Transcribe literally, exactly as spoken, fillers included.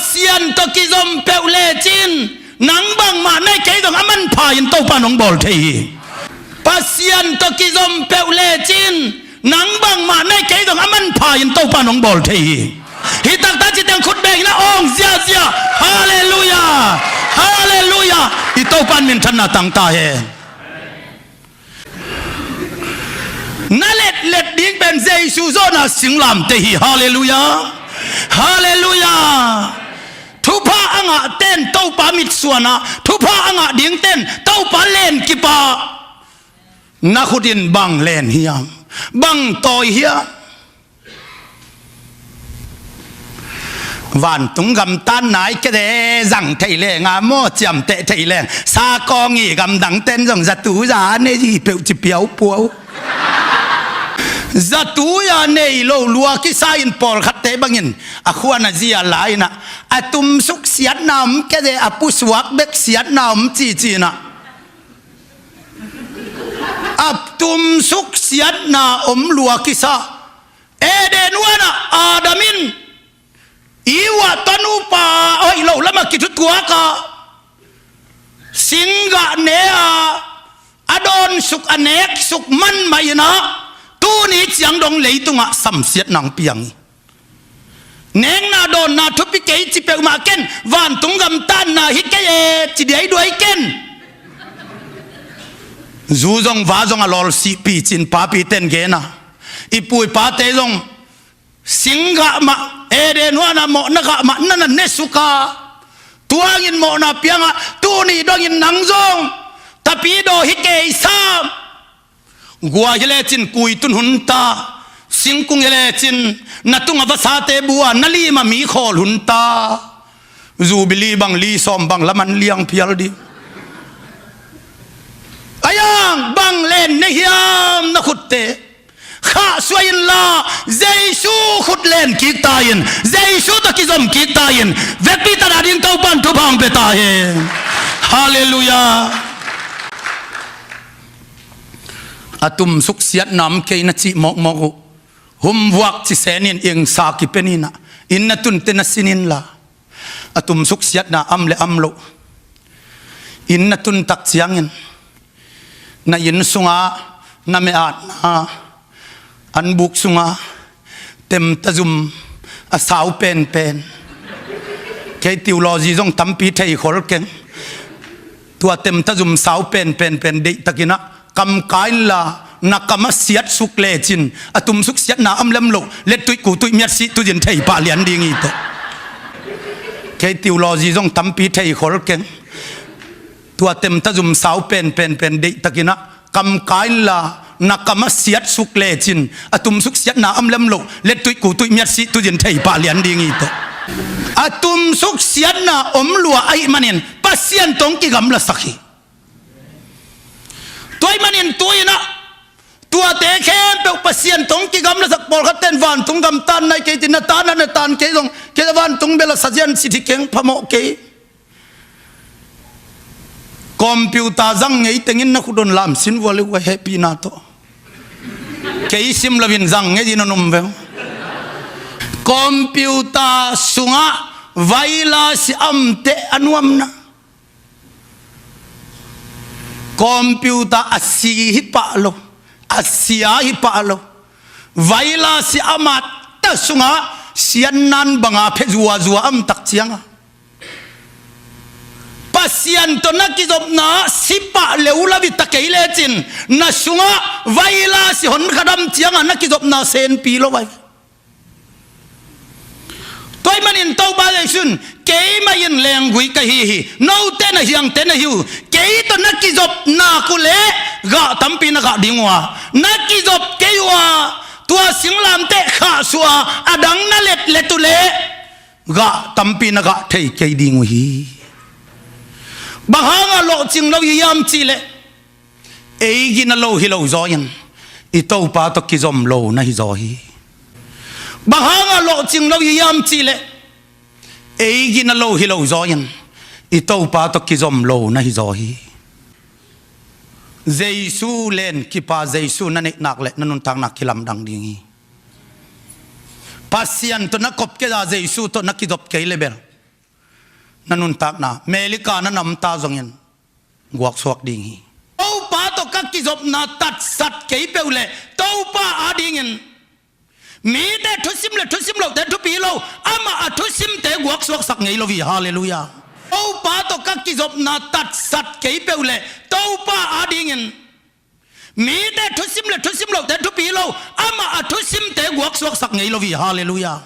Pasian tawh kizom peuh lecin nang bangmah na hi kei zong a manpha in Topa in hong bawl thei hi. Pasian tawh kizom peuh lecin nang bangmah na hi kei zong a manpha in Topa in hong bawl thei hi. Hih taktak citeng khut beng in a awng ziazia. Halleluiah. Halleluiah. I Topa in minthanna tang ta hen. Na letlet ding pen Jesu zawhna singlamteh hi. Halleluiah. Halleluiah. Thupha a ngahten Topa mitsuan ah, thupha a ngah dingten Topa lenkip ah, na khut in bang len hiam? Bang tawi hiam? Vantung gam tan nai kei de, zang thei leng a maw, ciamteh thei leng. Sa kawng i gamdangten zong zatu za a nei hi peuh ci piaupuau. Zatu a nei lo lua kisa in pawlkhatte bangin a khua na zia lai in ah, a tumsuk siatna om kei de, a pusuak bek siatna om cici in ah, a tumsuk siatna om lua kisa. Eden huan ah Adam in Eve tawh a nupa hoih loh lamah kithutuak a, singgah ne a, a dawnsuk a neksuk man mah in ah, tuni ciang dong leitungah samsiatna hong piang hi. Nekna dawnna thupi kei ci peuhmah ken, vantung gam tanna hi kei e ci diaiduai ken. Zu zong va zong a lawlsihpi cin papiten gen a, i pu i pate zong singgah mah, Eden huan ah mawhna gah mah na na nesuk a, tua hangin mawhna piang a, tuni dongin nang zong tapidaw hi kei sam. Gua hi lecin kuitun hun ta, singkung hi lecin na tungah vasate bu a, na lim ah mi khawl hun ta. Jubilee bang li sawm bang lam an liang phial ding. A yang bang len na hiam na khutte? Khahsuah inla, Jesu khut len kik ta in, Jesu tawh kizom kik ta in, vekpi tan a ding Topa in thupha hong pia ta hen. Halleluiah. A tumsuk siatna om kei na cih mawkmawk uh, humvuak ci sen in, ingsa kipia ni in ah, inn na tunte na sin inla, a tumsuk siatna om le om loh, inn na tun tak ciangin na inn sungah na meh atna, anbuk sungah temtazum a sau penpen. Kei theology zong tampi thei khol keng. Tua temtazum sau penpenpen deihtakin ah kamkai inla, na kam a siatsuk lecin a tumsuk siatna om le om loh, lettuih kutuih miatsih tuzin thei pah lian ding hi teh. Kei theology zong tampi thei khol keng. Tua temtazum sau penpenpen deihtakin ah kamkai inla, na kam a siatsuk lecin a tumsuk siatna om le om loh, lettuih kutuih miatsih tuzin thei pah lian ding hi teh. A tumsuk siatna om lua ahih manin Pasian tawh hong kigamlasak hi. Tua ahih manin tu in ah tuate khempeuh Pasian tawh hong kigamlasak, pawlkhatte in vantung gam tan nai kei ci, na tan a na tan kei zong kei vantung bel a sa zian ci thikeng phamawh kei. Computer zang ngei tengin na khut un lam sin vua le vua hehpihna tawh. Kei sim loin zang ngei in a num veng. Computer sungah virus a om teh a nuamna. Computer a si hi pah lo, a sia hi pah lo. Virus a om a ta sungah siatna banga phe zuazua om tak ciangah Pasian tawh na kizopna si pah le uh la vita kei lecin, na sungah virus honkhat om ciangah na kizopna senpi lo vai. Tua ahih manin Topa Jesu in, keimah in lenggui ka hi hi, note na hiangte na hi uh, kei tawh na kizop nak uh leh gah tampi na gah ding uh a, na kizop kei uh a, tua singlamteh khahsuah a, a dang na letlet uh leh gah tampi na gah thei kei ding uh hi. Bang hangah lawhcing lo hi hiam cihleh, ei gina lo hi lo zaw in, i Topa tawh kizom lo na hi zaw hi. Bang hangah lawhcing lo hi hiam cihleh, ei gina lo hi lo zaw in, i Topa tawh kizom lo na hi zaw hi. Jesu len kipa, Jesu na neihnak le na nuntakna kilamdang ding hi. Pasian tawh na kop kei a, Jesu tawh na kizop kei le bel Na nuntakna America na namta zongin guaksuak ding hi. Topa tawh ka kizopna tatsat kei peuh leh Topa adingin mite thusim le thusim lote thupi lo, amah a thusimte guaksuaksak ngei lo hi. Halleluiah. Topa tawh ka kizopna tatsat kei peuh leh Topa adingin mite thusim le thusim lote thupi lo, amah a thusimte guaksuaksak ngei lo hi. Halleluiah.